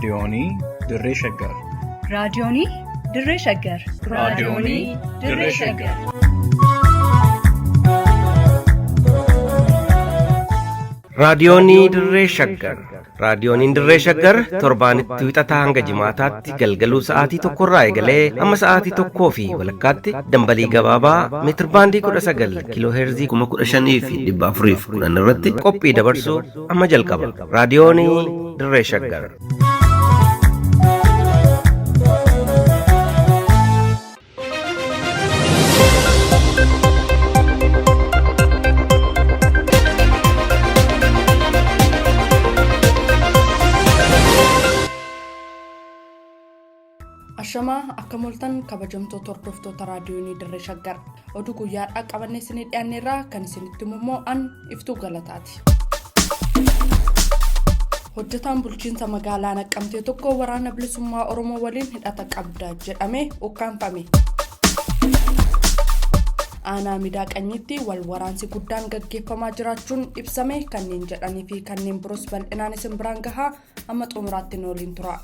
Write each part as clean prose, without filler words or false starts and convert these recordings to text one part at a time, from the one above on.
Raadiyoonii Dirree Shaggar. Raadiyoonii Dirree Shaggar. Raadiyoonii Dirree Shaggar. Raadiyoonii Dirree Shaggar. Raadiyooniin Dirree Shaggar torbaanitti wixataa hanga jimaataatti galgaluu sa'aatii tokkorraa eegalee hamma sa'aatii tokkoo fi walakkaatti dambalii gabaabaa meetirbaandii 19 kiiloo heerzii 15,410 irratti qophii dabarsuu amma jalqaba. Raadiyoonii Dirree Shaggar. Ashamaa akka moltan kabajamtoota hordoftoota raadiyoonii Dirree Shaggar oduu guyyaadhaa qabannee isinii dhiyaanneerraa kan isinitti immoo an iftuu galataati. Hojjetaan bulchiinsa magaalaa Naqqamtee tokko waraana bilisummaa Oromoo waliin hidhata qabda jedhamee ukkaanfame. Aanaa Midaa Qanyiitti wal waraansi guddaan gaggeeffamaa jiraachuun ibsame kanneen jedhanii fi kanneen biroos bal'inaan isin biraan gahaa amma xumuraatti nu waliin tura.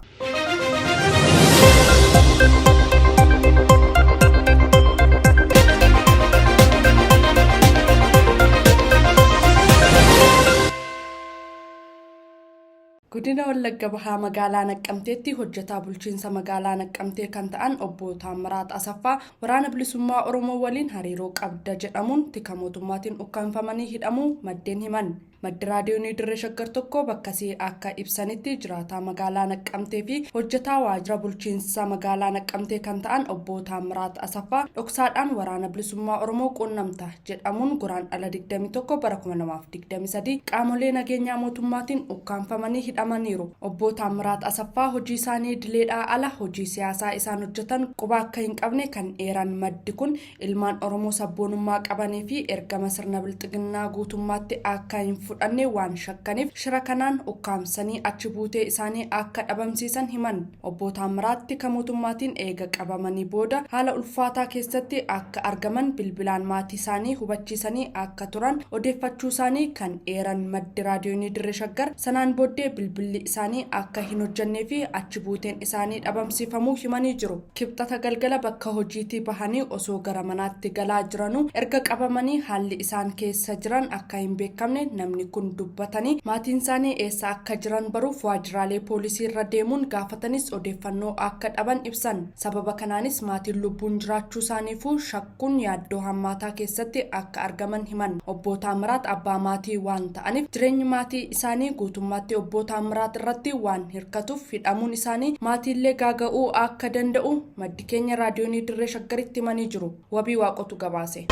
Godina Wallagga Bahaa magaalaa Naqqamteetti hojjetaa bulchiinsa magaalaa Naqqamtee kan ta'an obbo Taammiraat Asaffaa waraana bilisummaa Oromoo waliin hariiroo qabda jedhamuun tika mootummaatiin ukkaanfamanii hidhamuu maddeen himan. Maddi raadiyoonii Dirree Shaggar tokko bakkasii akka ibsanitti jiraataa magaalaa Naqqamtee fi hojjetaa waajjira bulchiinsa magaalaa Naqqamtee kan ta'an obbo Taammiraat Asaffaa dhoksaadhaan waraana bilisummaa Oromoo quunnamta jedhamuun guraandhala 21 bara 2023 qaamolee nageenyaa mootummaatiin ukkaanfamanii hidhamaniiru. Obbo Taammiraat Asaffaa hojii isaanii idileedhaa ala hojii siyaasaa isaan hojjetan quba akka hin qabne kan eeran maddi kun ilmaan Oromoo sabboonummaa qabanii fi ergama sirna bilxiginnaa guutummaatti akka hin fudhanne waan shakkaniif shira kanaan ukkaamsanii achi buutee isaanii akka dhabamsiisan himan. Obbo Taammiraat tika mootummaatiin eega qabamanii booda haala ulfaataa keessatti akka argaman bilbilaan maatii isaanii hubachiisanii akka turan odeeffachuu isaanii kan eeran maddi raadiyoonii Dirree Shaggar sanaan booddee bilbilli isaanii akka hin hojjannee fi achi buuteen isaanii dhabamsiifamuu himanii jiru. Kibxata galgala bakka hojiitii bahanii osoo gara manaatti galaa jiranuu erga qabamanii haalli isaan keessa jiran akka hin beekamne namni kun dubbatanii maatiin isaanii eessa akka jiran baruuf waajjiraalee poolisii irra deemuun gaafatanis odeeffannoo akka dhaban ibsan. Sababa kanaanis maatiin lubbuun jiraachuu isaaniifuu shakkuun yaaddoo hammaataa keessatti akka argaman himan. Obbo Taamiraat abbaa maatii waan ta'aniif jireenyi maatii isaanii guutummaatti obbo Taamiraat irratti waan hirkatuuf hidhamuun isaanii maatiillee gaaga'uu akka danda'u maddi keenya raadiyoonii Dirree Shaggaritti himanii jiru. Wabii Waaqotu gabaase.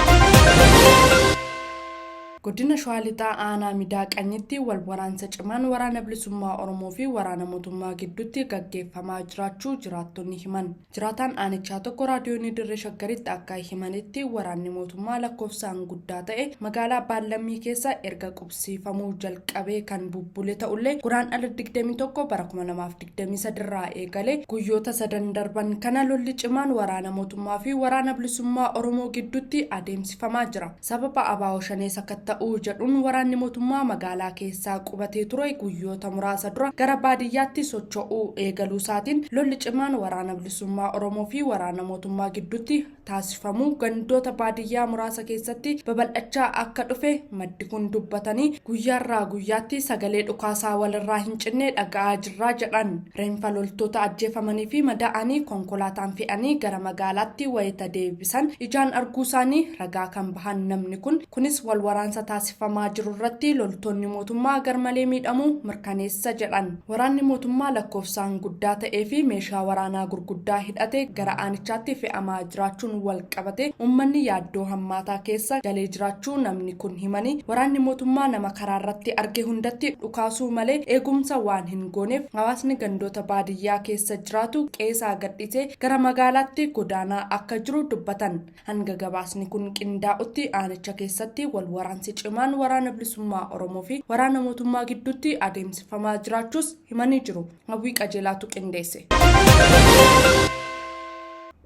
Godina Shawaa Lixaa Aanaa Midaa Qanyitti wal waraansa cimaan waraana bilisummaa Oromoo fi waraana mootummaa gidduutti gaggeeffamaa jiraachuu jiraattonni himan. Jiraataan aanichaa tokko raadiyoonii Dirree Shaggaritti akka himanitti waraanni mootummaa lakkoofsaan guddaa ta'e magaalaa Baallammii keessa erga qubsiifamuu jalqabee kan bubbule ta'ullee guraandhala 21 bara 2023 irraa eegalee guyyoota sadan darban kana lolli cimaan waraana mootummaa fi waraana bilisummaa Oromoo gidduutti adeemsifamaa jira. Sababa ABO Shanee sakatta'uu jedhuun waraanni mootummaa magaalaa keessaa qubatee ture guyyoota muraasa dura gara baadiyyaatti socho'uu eegaluu isaatiin lolli cimaan waraana bilisummaa Oromoo fi waraana mootummaa gidduutti taasifamu gandoota baadiyyaa muraasa keessatti babal'achaa akka dhufe maddi kun dubbatanii guyyaarraa guyyaatti sagalee dhukaasaa walirraa hin cinne dhaga'aa jirraa jedhan. Reenfa loltoota ajjeefamanii fi madaa'anii konkolaataan fe'anii gara magaalaatti wayita deebisan ijaan arguu isaanii ragaa kan bahan namni kun kunis wal waraansa taasifamaa jiru irratti loltoonni mootummaa garmalee miidhamuu mirkaneessa jedhan. Waraanni mootummaa lakkoofsaan guddaa ta'ee fi meeshaa waraanaa gurguddaa hidhate gara aanichaatti fe'amaa jiraachuun wal qabate uummanni yaaddoo hammaataa keessa galee jiraachuu namni kun himanii waraanni mootummaa nama karaa irratti arge hundatti dhukaasuu malee eegumsa waan hin gooneef hawaasni gandoota baadiyyaa keessa jiraatu qeesaa gadhiisee gara magaalaatti godaanaa akka jiru dubbatan. Hanga gabaasni kun qindaa'utti aanicha keessatti wal waraansi cimaan waraana bilisummaa Oromoo fi waraana mootummaa gidduutti adeemsifamaa jiraachuus himanii jiru. Hawwii Qajeelaatu qindeesse.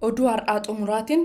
Oduu har'aa xumuraatiin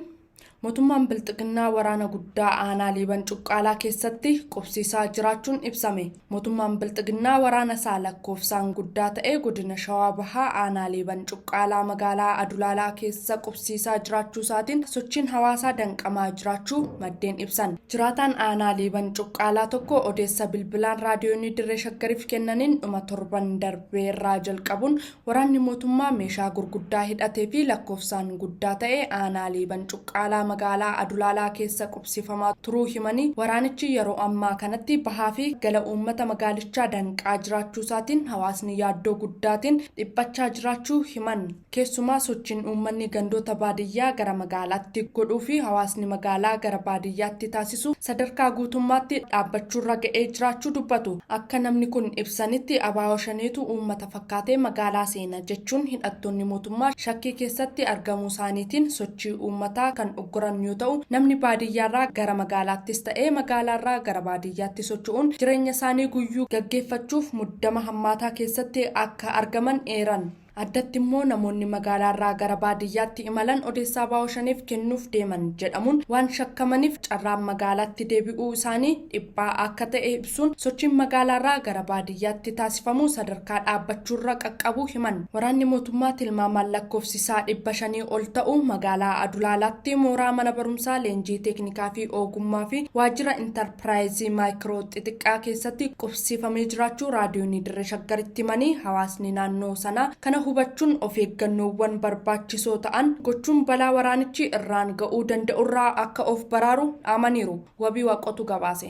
Mootummaan Bilxiginnaa waraana guddaa aanaa Liiban Cuqqaalaa keessatti qubsiisaa jiraachuun ibsame. Mootummaan Bilxiginnaa waraana isaa lakkoofsaan guddaa ta'e godina Shawaa Bahaa aanaa Liiban Cuqqaalaa magaalaa Adulaalaa keessa qubsiisaa jiraachuu isaatiin sochiin hawaasaa danqamaa jiraachuu maddeen ibsan. Jiraataan aanaa Liiban Cuqqaalaa tokko odeessa bilbilaan raadiyoonii Dirree Shaggariif kennaniin dhuma torban darbeerraa jalqabuun waraanni mootummaa meeshaa gurguddaa hidhatee fi lakkoofsaan guddaa ta'e aanaa Liiban Cuqqaalaa magaalaa Adulaalaa keessa qubsifamaa turuu himanii, waraanichi yeroo ammaa kanatti bahaa fi gala uummata magaalichaa danqaa jiraachuu isaatiin hawaasni yaaddoo guddaatiin dhiphachaa jiraachuu himan. Keessumaa sochiin uummanni gandoota baadiyyaa gara magaalaatti godhuu fi hawaasni magaalaa gara baadiyyaatti taasisu sadarkaa guutummaatti dhaabbachuurra ga'ee jiraachuu dubbatu. Akka namni kun ibsanitti, abaa'oo shaneetu uummata fakkaatee magaalaa seena jechuun hidhattoonni mootummaa shakkii keessatti argamuu isaaniitiin sochii uummataa kan ugguran yoo ta'u, namni baadiyyaarraa gara magaalaattis ta'ee magaalaarraa gara baadiyyaatti socho'uun jireenya isaanii guyyuu gaggeeffachuuf muddama hammaataa keessatti akka argaman eeran. Addatti immoo namoonni magaalaarraa gara baadiyyaatti imalan odeessaa abaa'oo shaneef kennuuf deeman jedhamuun waan shakkamaniif carraan magaalaatti deebi'uu isaanii dhiphaa akka ta'e ibsuun, sochiin magaalaarraa gara baadiyyaatti taasifamu sadarkaa dhaabbachuurra qaqqabuu himan. Waraanni mootummaa tilmaamaan lakkoofsi isaa 500 ol ta'u magaalaa Adulaalaatti mooraa mana barumsaa leenjii teeknikaa fi ogummaa fi waajjira intarpiraayizii maayikiroo xixiqqaa keessatti qubsiifamee jiraachuu raadiyoonii Dirree Shaggaritti himanii, hawaasni naannoo sanaa kana hubachuun of eeggannoowwan barbaachisoo ta'an gochuun balaa waraanichi irraan ga'uu danda'urraa akka of baraaru dhaamaniiru. Wabii Waaqotu gabaase.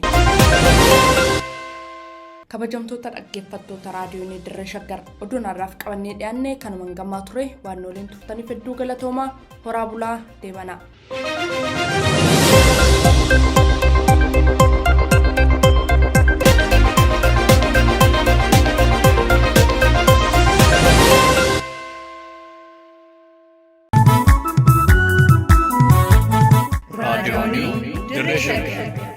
Kabajamtoota dhaggeeffattoota raadiyoonii Dirree Shaggar, oduun har'aaf qabannee dhiyaanne kanumaan gammaa ture. Waan waliin turtaniif hedduu galatoomaa. Horaa bulaa, deebanaa. Raadiyoonii Dirree Shaggar.